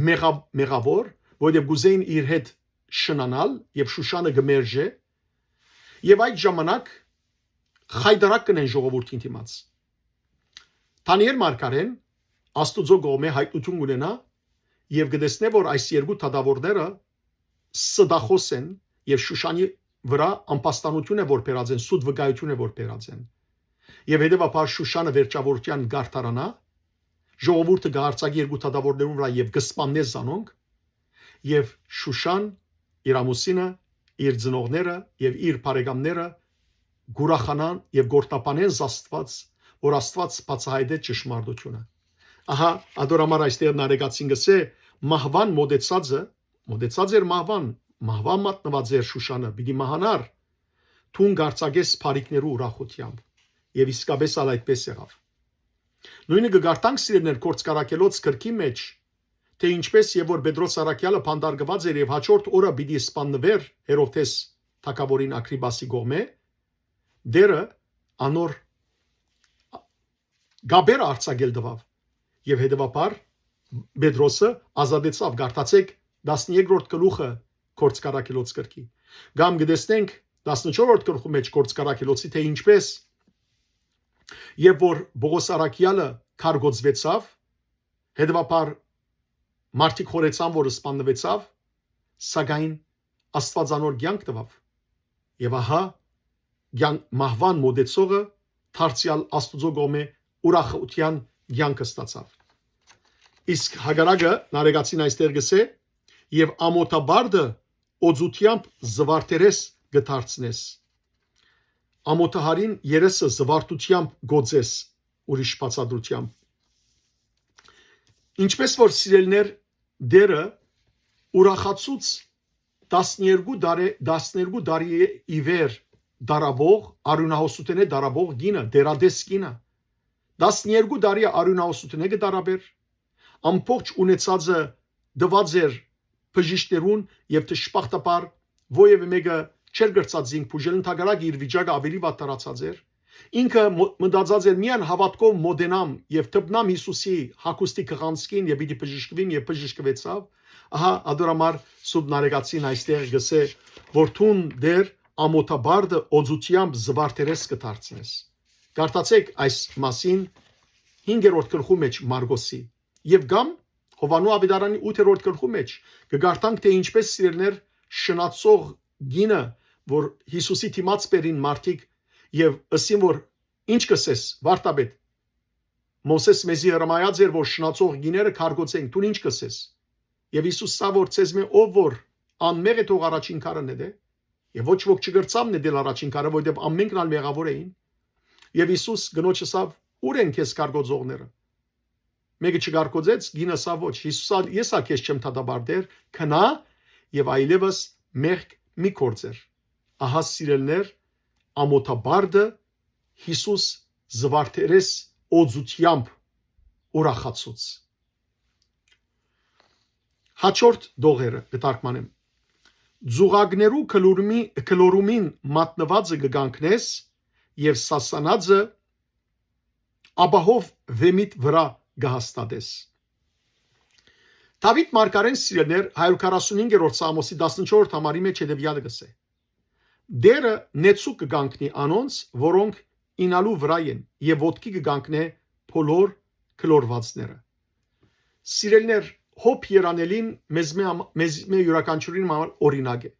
մեղա-, մեղաւոր, որովհետեւ կ'ուզէին իր հետ շնանալ եւ Շուշանը կը մերժէ, եւ այդ ժամանակ խայտարակ կ'ընեն ժողովուրդին դիմաց։ Դանիէլ մարգարէն Աստուծոյ կողմէ յայտնութիւն կ'ունենայ եւ կը տեսնէ որ այս երկու դատաւորները ստախոս են եւ Շուշանի վրայ ամբաստանութիւն է որ բերած են, սուտ վկայութիւն է որ բերած են։ Եւ հետեւաբար Շուշանը վերջաւորութեան կ'արդարանայ, ժողովուրդը կ'հարձակի երկու դատաւորներուն վրայ եւ կը սպաննէ զանոնք, եւ Շուշան, իր ամուսինը, իր ծնողները եւ իր բարեկամները կ'ուրախանան եւ կ'որհնաբանեն Աստուած, որ Աստուած բացայայտեց ճշմարտութիւնը։ Ահա, ատոր համար այստեղ Նարեկացին կ'ըսէ, մահուան մօտեցածը, մօտեցած էր մահուան, մահուան մատնուած էր Շուշանը, պիտի մահանար, դուն կ'արձակես բարիքներու ուրախութեամբ։ Եւ իսկապէս ալ այդպէս եղաւ։ Նոյնը կը կարդանք, սիրելիներ, Գործկարագելոց գրքի մէջ, թէ ինչպէս եւ որ Պետրոս առաքեալը բանտարկուած էր եւ յաջորդ օրը պիտի սպաննուէր Հերովդէս թագաւորին Ագրիպասի կողմէ, Տէրը անոր կապերը արձակել տուաւ եւ հետեւաբար Պետրոսը ազատեցաւ, կարդացէք տասներկրորդ գլուխը Գործկարագելոց գրքի, կամ կը տեսնենք տասնչորսերորդ գլխու մէջ Գործկարագելոցի, թէ ինչպէս եւ որ Պողոս առաքեալը քարկոծուեցաւ, հետեւաբար մարդիկ խորհեցան որ սպաննուեցաւ, սակայն Աստուած անոր կեանք տուաւ։ Եւ ահա, կեանք մահուան մօտեցողը դարձեալ Աստուծոյ կողմէ ուրախութեան կեանքը ստացաւ։ Իսկ հակառակը Նարեկացին այստեղ կ'ըսէ, եւ ամօթաբարդը օծութեամբ զվարդերես կը դարձնես։ Ամօթահարին երեսը զվարդութեամբ գոծես, ուրիշ բացատրութեամբ։ Ինչպէս որ, սիրելիներ, Տէրը ուրախացուց տասներկու տարի, տասներկու տարի ի վեր դարաւող, արիւնահոսութենէ դարաւող կինը, տէրատես կինը, տասներկու տարի արիւնահոսութենէ կը դարաբեր, ամբողջ ունեցածը տուած էր բժիշկներուն եւ դժբախտաբար որեւէ մէկը չէր կրցած զինք բուժել, ընդհակառակը իր վիճակը աւելի վատթարացած էր։ Ինքը մո-, մտածած էր միայն հաւատքով մոտենամ եւ դպնամ Յիսուսի հագուստի գղանցքին եւ պիտի բժշկուիմ եւ բժշկուեցաւ։ Ահա, ատոր համար Սուրբ Նարեկացին այստեղ կ'ըսէ, որ դուն Տէր ամօթաբարդը օծութեամբ զվարդերես կը դարձնես։ Կարդացէք այս մասին հինգերորդ գլխու մէջ Մարկոսի, եւ կամ Յովհաննու աւետարանի ութերորդ գլխու մէջ կը կարդանք, թէ ինչպէս, սիրելիներ, շնացող գինը, որ Յիսուսի դիմաց բերին մարդիկ եւ ըսին որ, «Ի՞նչ կ'ըսես, վարդապետ, Մովսէս մեզի հրամայած էր որ շնացող գիները քարկոծենք, դուն ի՞նչ կ'ըսես»։ Եւ Յիսուս սա որ, «Ձեզմէ ով որ անմեղ է, թող առաջին քարը նետէ»։ Եւ ոչ ոք չկրցաւ նետել առաջին քարը, որովհետեւ ամենքն ալ մեղաւոր էին։ Եւ Յիսուս կնոջ ըսաւ, «Ո՞ւր են քեզ քարկոծողները»։ Մէկը չկարկոծեց, գինը ըսաւ, «Ոչ»։ Յիսուս ալ, «Ես ա քեզ չեմ դատապարտեր, գնա եւ այլեւս մեղք մի գործեր»։ Ահա, սիրելիներ, ամօթաբարդը Յիսուս զվարդերես օծութեամբ ուրախացուց։ Հաջորդ դողերը կը թարգմանեմ։ Ձուղակներու կլորմի-, կլորումին մատնուածը կը կանգնես եւ սասանածը ապահով վեմիդ վրայ կը հաստատես։ Դաւիթ մարգարեն, սիրելիներ, հարիւր քառասունհինգերորդ Սաղմոսի տասնչորսերորդ համարի մէջ հետեւեալը կ'ըսէ. «Տէրը նեցուկ կը կանգնի անոնց, որոնք ինալու վրայ են, եւ ոտքի կը կանգնէ բոլոր գլորուածները»։ Սիրելիներ, Յոբ երանելին մեզմէ համ-, մեզմէ յուրաքանչիւրին համար օրինակ է։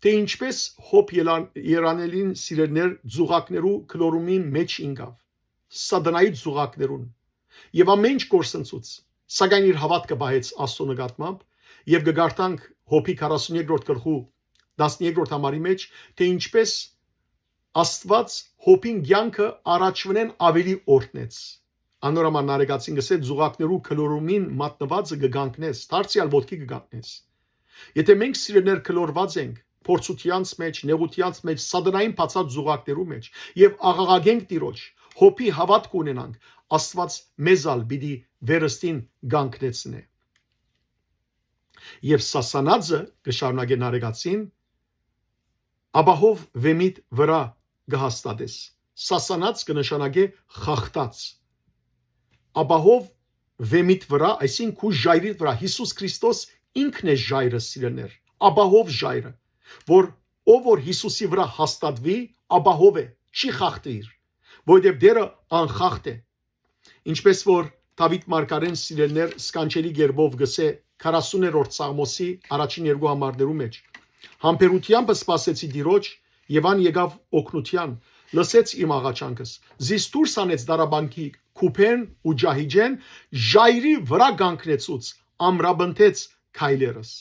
թէ ինչպէս Յոբ ելան-, երանելին, սիրելիներ, ծուղակներու քլորումին մէջ ինկաւ, Սատանայի ծուղակներուն, եւ ամէն ինչ կորսնցուց, սակայն իր հաւատքը պահեց Աստծո նկատմամբ, եւ կը կարդանք Յոբի քառասունեքրորդ գլխու տասներկրորդ համարի մէջ, թէ ինչպէս Աստուած Յոբին կեանքը առաջուընէն աւելի օրհնեց։ Անոր համար Նարեկացին կ'ըսէ. «Ծուղակներու քլորումին մատնուածը կը կանգնես, դարձեալ ոտքի կը կանգնես»։ Եթէ մենք, սիրելիներ, քլորուած ենք փորձութեանց մէջ, նեղութեանց մէջ, Սատանային բացած ծուղակներու մէջ եւ աղաղակենք Տիրոջ, Յոբի հաւատք ունենանք, Աստուած մեզ ալ պիտի վերստին կանգնեցնէ։ Եւ սասանածը, կը շարունակէ Նարեկացին, ապահով վեմիդ վրայ կը հաստատես։ Սասանած կը նշանակէ խախտած։ Ապահով վեմիդ վրայ, այսինքն քու ժայռիդ վրայ, Յիսուս Քրիստոս ինքն է ժայռը, սիրելիներ, ապահով ժայռը, որ ով որ Յիսուսի վրայ հաստատուի, ապահով է, չի խախտիր, որովհետեւ Տէրը անխախտ է։ Ինչպէս որ Դաւիթ մարգարէն, սիրելիներ, սքանչելի կերպով կ'ըսէ քառասուներորդ Սաղմոսի առաջին երկու համարներու մէջ. «Համբերութեամբ սպասեցի Տիրոջ, եւ ան եկաւ օգնութեան, լսեց իմ աղաչանքս, զիս դուրս հանեց դարաբանքի քուփէն ու ջահիջէն, ժայռի վրայ կանգնեցուց, ամրապնդեց քայլերս»։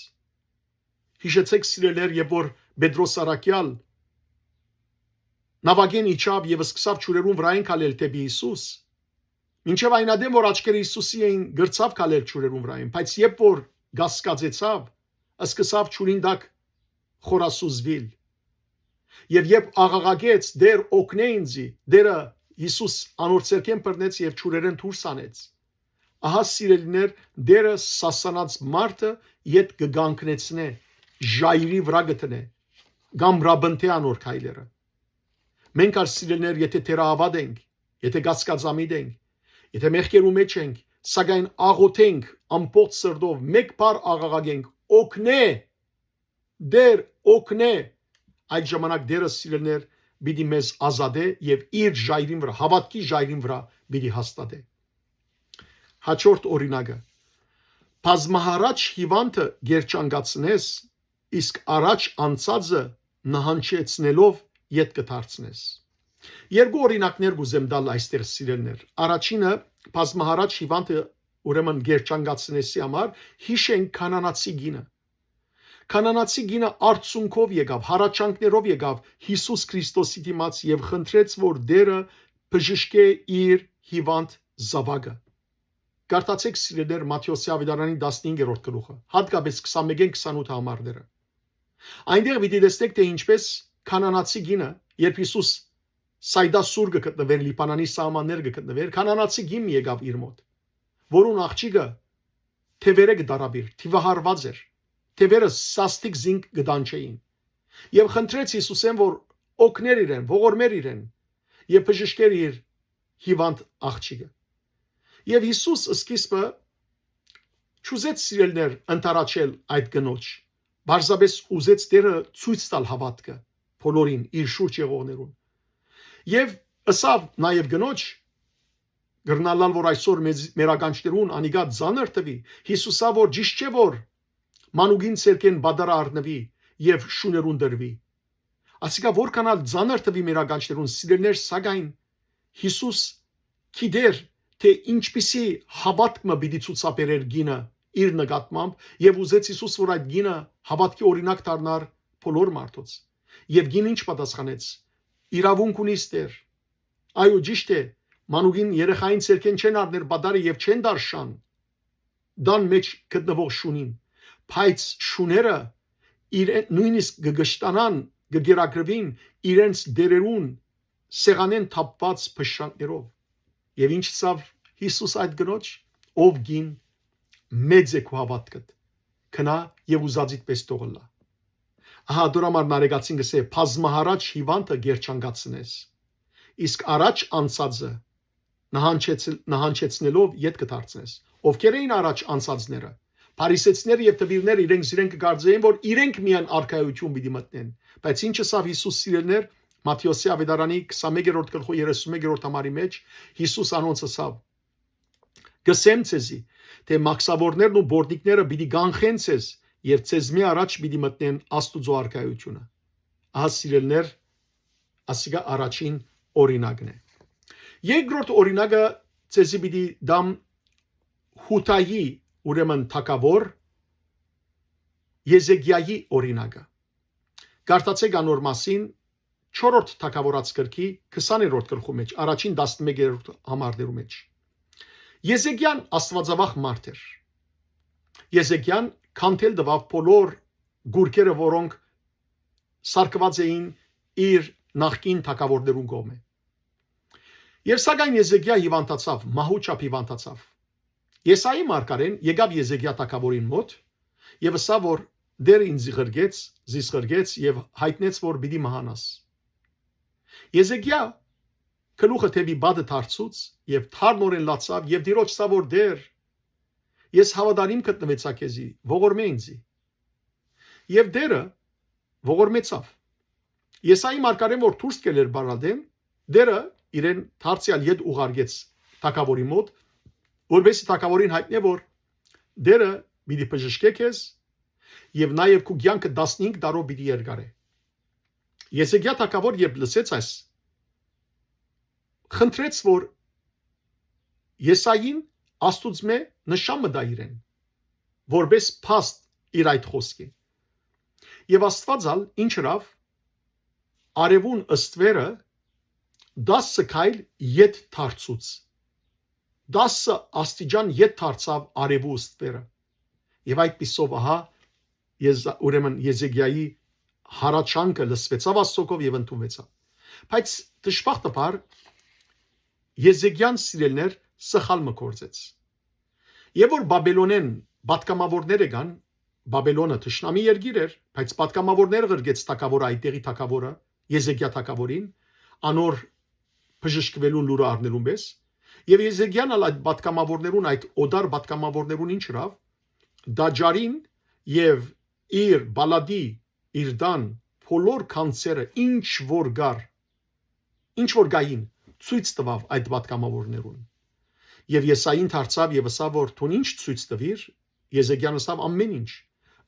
Յիշեցէք, սիրելիներ, երբ որ Պետրոս առաքեալ նաւակէն իջաւ եւ սկսաւ ջուրերուն վրայէն քալել դէպի Յիսուս, մինչեւ այն ատեն որ աչքերը Յիսուսի էին, կրցաւ քալել ջուրերուն վրայէն, բայց երբ որ կասկածեցաւ, սկսաւ ջուրին տակ խորասուզուիլ։ Եւ երբ աղաղակեց. «Տէր, օգնէ ինձի», Տէրը, Յիսուս անոր ձեռքէն բռնեց եւ ջուրերէն դուրս հանեց։ Ահա, սիրելիներ, Տէրը սասանած մարդը ետ կը կանգնեցնէ, ժայռի վրայ կը դնէ, կ'ամրապնդէ անոր քայլերը։ Մենք ալ, սիրելիներ, եթէ թերահաւատ ենք, եթէ կասկածամիտ ենք, եթէ մեղքերու մէջ ենք, սակայն աղօթենք ամբողջ սրտով, մէկ բառ աղաղակենք. «Օգնէ, Տէր, օգնէ», այդ ժամանակ Տէրը, սիրելիներ, պիտի մեզ ազատէ եւ իր ժայռին վրայ, հաւատքի ժայռին վրայ պիտի հաստատէ։ Հաջորդ օրինակը. բազմահառաջ հիւանդը կերճանկացնես, իսկ առաջ անցածը նահանջեցնելով ետ կը դարձնես։ Երկու օրինակներ կ'ուզեմ տալ այստեղ, սիրելիներ։ Առաջինը, բազմահառաջ հիւանդը, ուրեմն, կերճանկացնեսի համար, յիշենք Քանանացի կինը։ Քանանացի կինը արցունքով եկաւ, հառաչանքներով եկաւ Յիսուս Քրիստոսի դիմաց եւ խնդրեց, որ Տէրը բժշկէ իր հիւանդ զաւակը։ Կարդացէք, սիրելիներ, Մատթէոսի աւետարանին տասնհինգերորդ գլուխը, յատկապէս քսանմէկէն քսանութ համարները։ Այնտեղ պիտի տեսնեք, թէ ինչպէս քանանացի կինը, երբ Յիսուս Սայդա Սուր կը գտնուէր, Լիբանանի սահմաններ կը գտնուէր, քանանացի կին մը եկաւ իր մօտ, որուն աղջիկը թեւերը կը դարապիր, թիւահարուած էր, թեւերը սաստիկ զինք կը տանջէին։ Եւ խնդրեց Յիսուսէն, որ օգներ իրեն, ողորմեր իրեն եւ բժշկեր իր հիւանդ աղջիկը։ Եւ Յիսուս սկիզբը չուզեց, սիրելիներ, ընդառաջել այդ կնոջ, պարզապէս ուզեց Տէրը ցոյց տալ հաւատքը բոլորին, իր շուրջ եղողներուն։ Եւ ըսաւ նաեւ կնոջ, կրնալալ որ այսօր մեզ, մեր ականջներուն անիկա ծանր թուի, Յիսուսա, որ ճիշդ չէ, որ մանուկին ձեռքէն պատառը առնուի եւ շուներուն տրուի։ Ասիկա որքան ալ ծանր թուի մեր ականջներուն, սիրելիներ, սակայն Յիսուս գիտեր, թէ ինչպիսի հաւատք մը պիտի ցուցաբերէր կինը իր նկատմամբ, եւ ուզեց Յիսուս, որ այդ կինը հաւատքի օրինակ դառնար բոլոր մարդոց։ Եւ կին ինչ պատասխանեց. «Իրաւունք ունիս, Տէր։ Այո, ճիշդ է, մանուկին, երեխային ձեռքէն չեն առներ պատառը եւ չեն տար շան, տան մէջ գտնուող շունին, բայց շուները իրեն, նոյնիսկ կը կշտանան, կը կերակրուին իրենց տերերուն սեղանէն թափուած փշրանքներով»։ Եւ ինչ ըսաւ Յիսուս այդ կնոջ. «Ով կին, մեծ է քու հաւատքդ, գնա եւ ուզածիդ պէս թող ըլլայ»։ Ահա, դոր համար Նարեկացին կ'ըսէ. «Բազմահառաջ հիւանդը կերճանկացնես, իսկ առաջ անցածը նահանջեցլ-, նահանջեցնելով ետ կը դարձնես»։ Ովքեր էին առաջ անցածները։ Փարիսեցիները եւ դպիրները իրենք զիրենք կը կարծէին, որ իրենք միայն արքայություն պիտի մտնեն։ Բայց ինչ ըսաւ Յիսուս, սիրելիներ, Մատթէոսի աւետարանի քսանմէկերորդ գլխու երեսունմեկերորդ համարի մէջ, Յիսուս անոնց ըսաւ. «Կ'ըսեմ ձեզի, թէ մաքսաւորներն ու բորտիկները պիտի կանխեն ձեզ եւ ձեզմէ առաջ պիտի մտնեն Աստուծոյ արքայութիւնը»։ Ահա, սիրելիներ, ասիկա առաջին օրինակն է։ Երկրորդ օրինակը ձեզի պիտի տամ Յուդայի, ուրեմն թագաւոր Եզեկիայի օրինակը։ Կարդացէք անոր մասին չորրորդ թագաւորաց գրքի քսաներորդ գլխու մէջ, առաջին տասնմեկերորդ համարներու մէջ։ Եզեկիան աստուածավախ մարդ էր։ Եզեկիան քանդել տուաւ բոլոր գուրգերը, որոնք սարքուած էին իր նախկին թագաւորներուն կողմէ։ Եւ սակայն Եզեկիա հիւանդացաւ, մահու չափ հիւանդացաւ։ Եսայի մարգարէն եկաւ Եզեկիա թագաւորին մօտ եւ ըսաւ որ Տէրը ինձի ղրկեց, զիս ղրկեց եւ յայտնեց որ պիտի մահանաս։ Եզեկիա գլուխը դէպի պատը դարձուց եւ թարմօրէն լացաւ եւ Տիրոջ ըսաւ որ Տէր, ես հաւատարիմ գտնուեցայ քեզի, ողորմէ ինձի։ Եւ Տէրը ողորմեցաւ։ Եսայի մարգարէն որ դուրս կ'ելլէր պարալտէն, Տէրը իրեն դարձեալ ետ ուղարկեց թագաւորի մօտ, որպեսզի թագաւորին յայտնէ որ Տէրը պիտի բժշկէ քեզ եւ նաեւ քու կեանքը տասնհինգ տարով պիտի երկարէ։ Եզեկիա թագաւոր երբ լսեց այս, խնդրեց որ Եսային Աստուծմէ նշան մը տայ իրեն, որպէս փաստ իր այդ խօսքին։ Եւ Աստուած ալ ինչ ըրաւ, արեւուն ըստվերը տասը քայլ ետ դարձուց, տասը աստիճան ետ դարձաւ արեւու ըստվերը։ Եւ այդպիսով ահա Եզ-, ուրեմն Եզեկիայի հառաչանքը լսուեցաւ Աստուծոյ եւ ընդունուեցաւ։ Բայց դժբախտաբար Եզեկիան, սիրելիներ, սխալ մը գործեց։ Եւ որ Բաբելոնէն պատգամաւորներ եկան, Բաբելոնը թշնամի երկիր էր, բայց պատգամաւորները ղրկեց թագաւորը, այդ տեղի թագաւորը, Եզեկիա թագաւորին, անոր բժշկուելուն լուրը առնելուն պես։ Եւ Եզեկիան ալ այդ պատգամաւորներուն, այդ օտար պատգամաւորներուն ինչ ըրաւ, տաճարին եւ իր պալատի, իր տան բոլոր գանձերը, ինչ որ կար, ինչ որ կային, ցոյց տուաւ այդ պատգամաւորներուն։ Եւ Եսային դարձաւ եւ ըսաւ որ դուն ինչ ցոյց տուիր, Եզեկիան ըսաւ ամէն ինչ։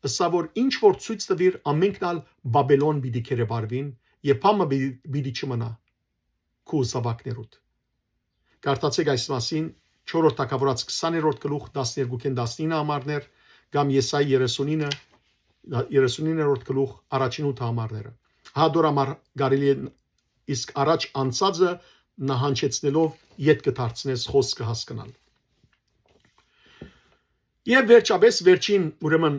Ըսաւ որ ինչ որ ցոյց տուիր, ամէնքն ալ Բաբելոն պիտի գերեվարուին եւ բան մը պիտի, պիտի չմնայ քու զաւակներուդ։ Կարդացէք այս մասին չորրորդ թագաւորաց քսաներորդ գլուխ, տասներկուքէն տասնինը համարներ, կամ Եսայի երեսունինը, երեսունիններորդ գլուխ, առաջին ութը համարները։ Հա, դոր համար կարելի է իսկ առաջ անցածը նահանջեցնելով ետ կը դարձնես, խոսքը հասկնալ։ Եւ վերջապէս, վերջին, ուրեմն,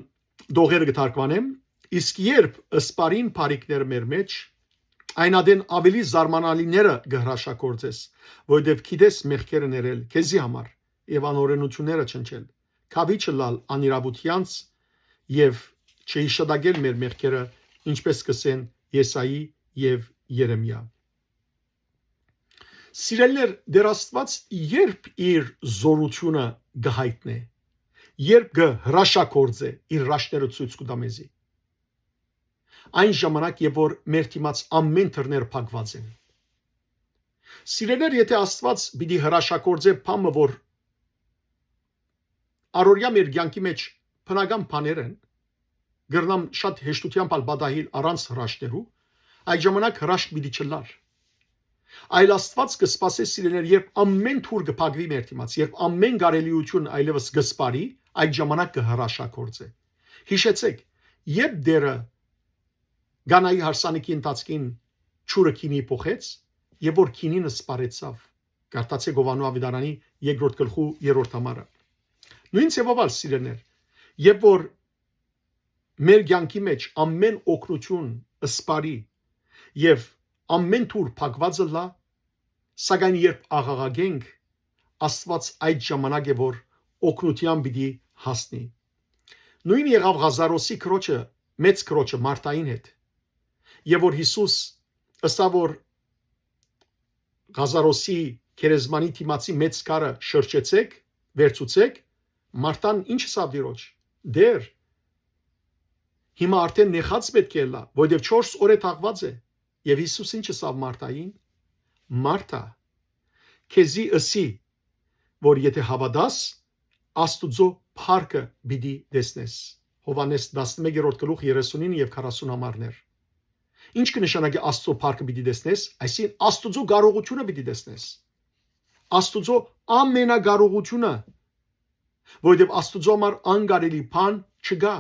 դողերը կը թարգմանեմ, իսկ երբ սպարին բարիքները մեր մեջ, այն ատեն ավելի զարմանալիները կը հրաշագործես, որովհետեւ գիտես մեղքերը ներել քեզի համար եւ անօրենությունները չնչել, քաւիչ ըլլալ անիրաւութեանց եւ չհիշատակել մեր մեղքերը, ինչպես կ'ըսեն Եսայի եւ Երեմիա։ Սիրելիներ, Տէր Աստուած երբ իր զօրութիւնը կը յայտնէ, երբ կը հրաշագործէ, իր հրաշքները ցոյց կու տայ մեզի, այն ժամանակ, երբ որ մեր դիմաց ամէն դռները փակուած են։ Սիրելիներ, եթէ Աստուած պիտի հրաշագործէ բան մը, որ առօրեայ մեր կեանքի մեջ բնական բաներ են, կրնամ շատ հեշտութեամբ ալ պատահիլ առանց հրաշքներու, այդ ժամանակ հրաշք պիտի չըլլար։ Այլ Աստուած կը սպասէ, սիրելիներ, երբ ամէն դուռ կը փակուի մեր դիմաց, երբ ամէն կարելիություն այլեւս կը սպարի, այդ ժամանակ կը հրաշագործէ։ Յիշեցէք, երբ Տէրը Կանայի հարսանիքի ընթացքին ջուրը գինի փոխեց, եւ որ գինին սպարեցաւ։ Կարդացէք Յովհաննու աւետարանի երկրորդ գլխու երրորդ համարը։ Նոյն ձեւով ալ, սիրելիներ, երբ որ մեր կեանքի մեջ ամէն օգնութիւն սպարի եւ ամէն դուռ փակուած ըլլայ, սակայն երբ աղաղակենք, Աստուած այդ ժամանակ է, որ օգնութեան պիտի հասնի։ Նոյնը եղաւ Ղազարոսի քրոջը, մեծ քրոջը Մարթային հետ։ Եւ որ Յիսուս ըսաւ որ Ղազարոսի գերեզմանի դիմացի մեծ քարը շրջեցէք, վերցուցէք, Մարթան ինչ ըսաւ Տիրոջ. «Տէր, հիմա արդէն նեխած պէտք է ըլլայ, որովհետեւ չորս օր է թաղուած է»։ Եւ Յիսուս ինչ ըսաւ Մարթային. «Մարթա, քեզի ըսի, որ եթէ հաւատաս, Աստուծոյ փառքը պիտի տեսնես»։ Յովհաննէս տասնմեկերորդ գլուխ, երեսունինը եւ քառասուն համարներ։ Ինչ կը նշանակի Աստուծոյ փառքը պիտի տեսնես, այսինքն Աստուծոյ կարողութիւնը պիտի տեսնես։ Աստուծոյ ամենակարողութիւնը, որովհետեւ Աստուծոյ համար անկարելի բան չկայ։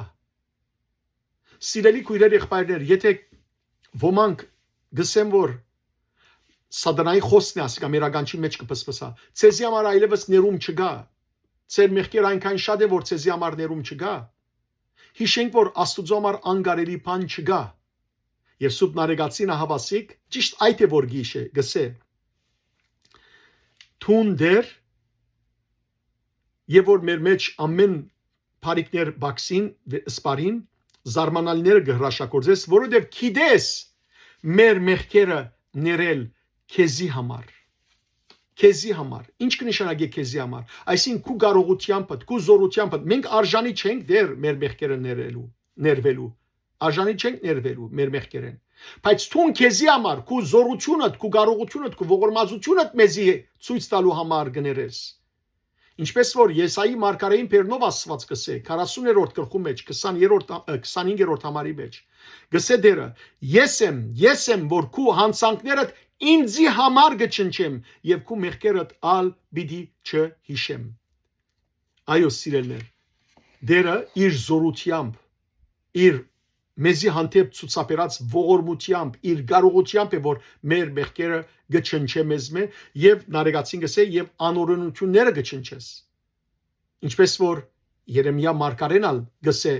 Սիրելի քոյրեր, եղբայրներ, եթէ ոմանք գսեն, որ Սատանայի խօսքն է, ասիկա մեր ականջին մէջ կը փսփսայ, «Ձեզի համար այլեւս ներում չկայ։ Ձեր մեղքերը այնքան շատ է, որ ձեզի համար ներում չկայ»։ Յիշենք, որ Աստուծոյ համար անկարելի բան չկայ։ Եւ Սուրբ Նարեկացին ահաւասիկ ճիշտ այդ է, որ գիշե գսե. «Դուն Տէր, եւ որ մեր մէջ ամէն բարիքներ պակսին, սպարին, զարմանալիները կը հրաշագործես, որովհետեւ գիտես մեր մեղքերը ներել քեզի համար»։ Քեզի համար։ Ինչ կը նշանակի քեզի համար։ Այսինքն քու կարողութեամբդ, քու զօրութեամբդ, մենք արժանի չենք Տէր մեր մեղքերը ներելու, ներվելու։ Արժանի չենք ներվելու մեր մեղքերէն։ Բայց դուն քեզի համար, քու զօրութիւնդ, քու կարողութիւնդ, քու ողորմածութիւնդ մեզի ցոյց տալու համար կը ներես։ Ինչպէս որ Եսայի մարգարէին բերնով Աստուած կսե, քառասուներորդ գլխու մէջ, քսաներորդ, ը, քսանհինգերորդ համարի մէջ, կսե Տէրը. «Ես եմ, ես եմ, որ քու յանցանքներդ ինծի համար կը չնչեմ եւ քու մեղքերդ ալ պիտի չհիշեմ»։ Այո, սիրելիներ, Տէրը իր զօրութեամբ, իր մեզի հանդէպ ցուցաբերած ողորմութեամբ, իր կարողութեամբ է, որ մեր մեղքերը կը չնչէ մեզմէ, եւ Նարեկացին կսե, եւ անօրէնութիւնները կը չնչես։ Ինչպէս որ Երեմիա մարգարէն ալ կսե,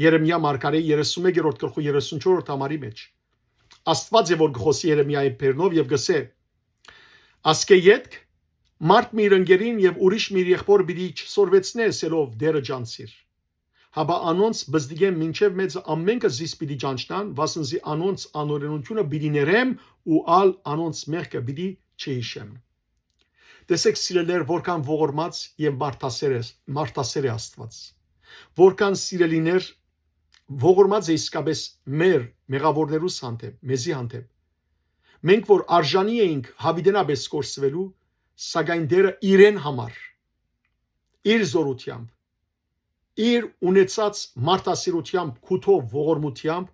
Երեմիա մարգարէ երեսունմեկերորդ գլխու երեսունչորսերորդ համարի մէջ, Աստուած է, որ կը խօսի Երեմիայի բերնով եւ կսե. «Ասկէ ետք մարդ մը իր ընկերին եւ ուրիշ մը իր եղբօր պիտի չսորվեցնէ, ըսելով. "Տէրը ճանչցիր"։ Հապա անոնց բզդիկէն մինչեւ մեծը ամէնքը զիս պիտի ճանչնան, վասն զի անոնց անօրէնութիւնը պիտի ներեմ ու ալ անոնց մեղքը պիտի չհիշեմ"։ Տեսէք, սիրելիներ, որքան ողորմած եւ մարդասեր է, մարդասեր է Աստուած։ Որքան, սիրելիներ, ողորմած է իսկապէս մեր մեղաւորներուս հանդէպ, մեզի հանդէպ։ Մենք որ արժանի էինք յաւիտենապէս կորսուելու, սակայն Տէրը իրեն համար, իր զօրութեամբ, իր ունեցած մարդասիրութեամբ, քութով, ողորմութեամբ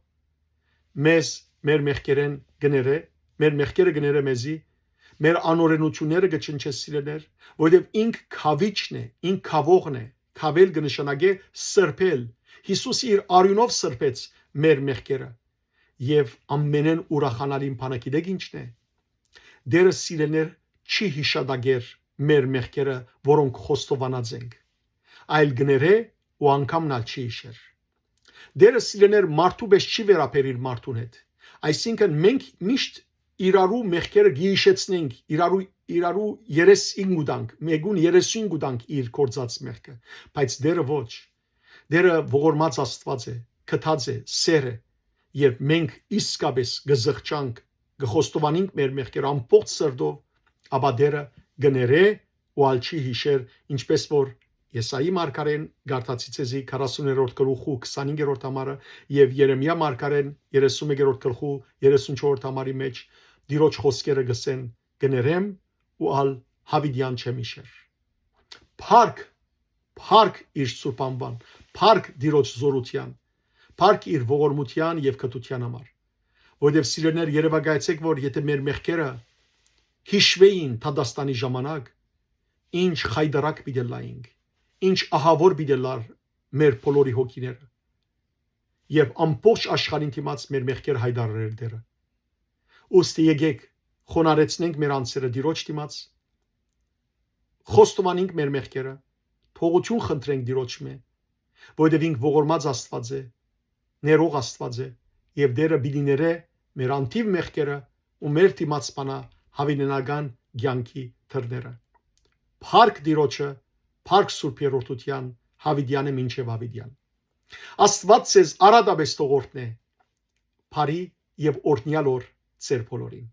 մեզ մեր մեղքերէն կը ներէ, մեր մեղքերը կը ներէ մեզի, մեր անօրէնութիւնները կը չնչէ, սիրելիներ, որովհետեւ ինք քաւիչն է, ինք քաւողն է, քավել կը նշանակէ սրբել։ Յիսուս իր արիւնով սրբեց մեր մեղքերը։ Եւ ամենէն ուրախանալին բանը գիտեք ի՞նչն է։ Տէրը, սիրելիներ, չի յիշատակեր մեր մեղքերը, որոնք խոստովանած ենք, այլ կներէ ու անգամն ալ չի յիշեր։ Տէրը, սիրելիներ, մարդու պէս չի վերաբերիր մարդուն հետ։ Այսինքն մենք միշտ իրարու մեղքերը կը յիշեցնենք, իրարու, իրարու երեսին կու տանք, մէկուն երեսին կու տանք իր գործած մեղքը, բայց Տէրը ոչ։ Տէրը ողորմած Աստուած է, գթած է, սեր է, երբ մենք իսկապէս կը զղջանք, կը խոստովանենք մեր մեղքերը ամբողջ սրտով, ապա Տէրը կներէ ու ալ չի յիշեր, ինչպէս որ Եսայի մարգարէն, կարդացի ձեզի քառասուներորդ գլուխու քսանհինգերորդ համարը, եւ Երեմիա մարգարէն երեսունմեկերորդ գլխու երեսունչորսերորդ համարի մէջ Տիրոջ խօսքերը կսեն. «Կներեմ ու ալ յաւիտեան չեմ յիշեր»։ Փառք, փառք իր սուրբ անուան, փառք Տիրոջ զօրութեան, փառք իր ողորմութեան եւ գթութեան համար։ Որովհետեւ, սիրելիներ, երեւակայեցէք, որ եթէ մեր մեղքերը յիշուէին դատաստանի ժամանակ, ինչ խայտառակ պիտի ըլլայինք, ինչ ահաւոր պիտի ըլլար մեր բոլորի հոգիները, երբ ամբողջ աշխարհին դիմաց մեր մեղքերը յայտարարեր Տէրը։ Ուստի եկէք խոնարհեցնենք մեր անձերը Տիրոջ դիմաց, խոստովանենք մեր մեղքերը, թողութիւն խնդրենք Տիրոջմէ, որովհետեւ ինք ողորմած Աստուած է, ներող Աստուած է, եւ Տէրը պիտի ներէ մեր անթիւ մեղքերը ու մեր դիմաց բանայ յաւիտենական կեանքի դռները։ Փառք Տիրոջը, փառք Սուրբ Երրորդութեան, յաւիտեանը մինչեւ յաւիտեան։ Աստուած ձեզ արատապէս թող օրհնէ, բարի եւ օրհնեալ օր ձեր բոլորին։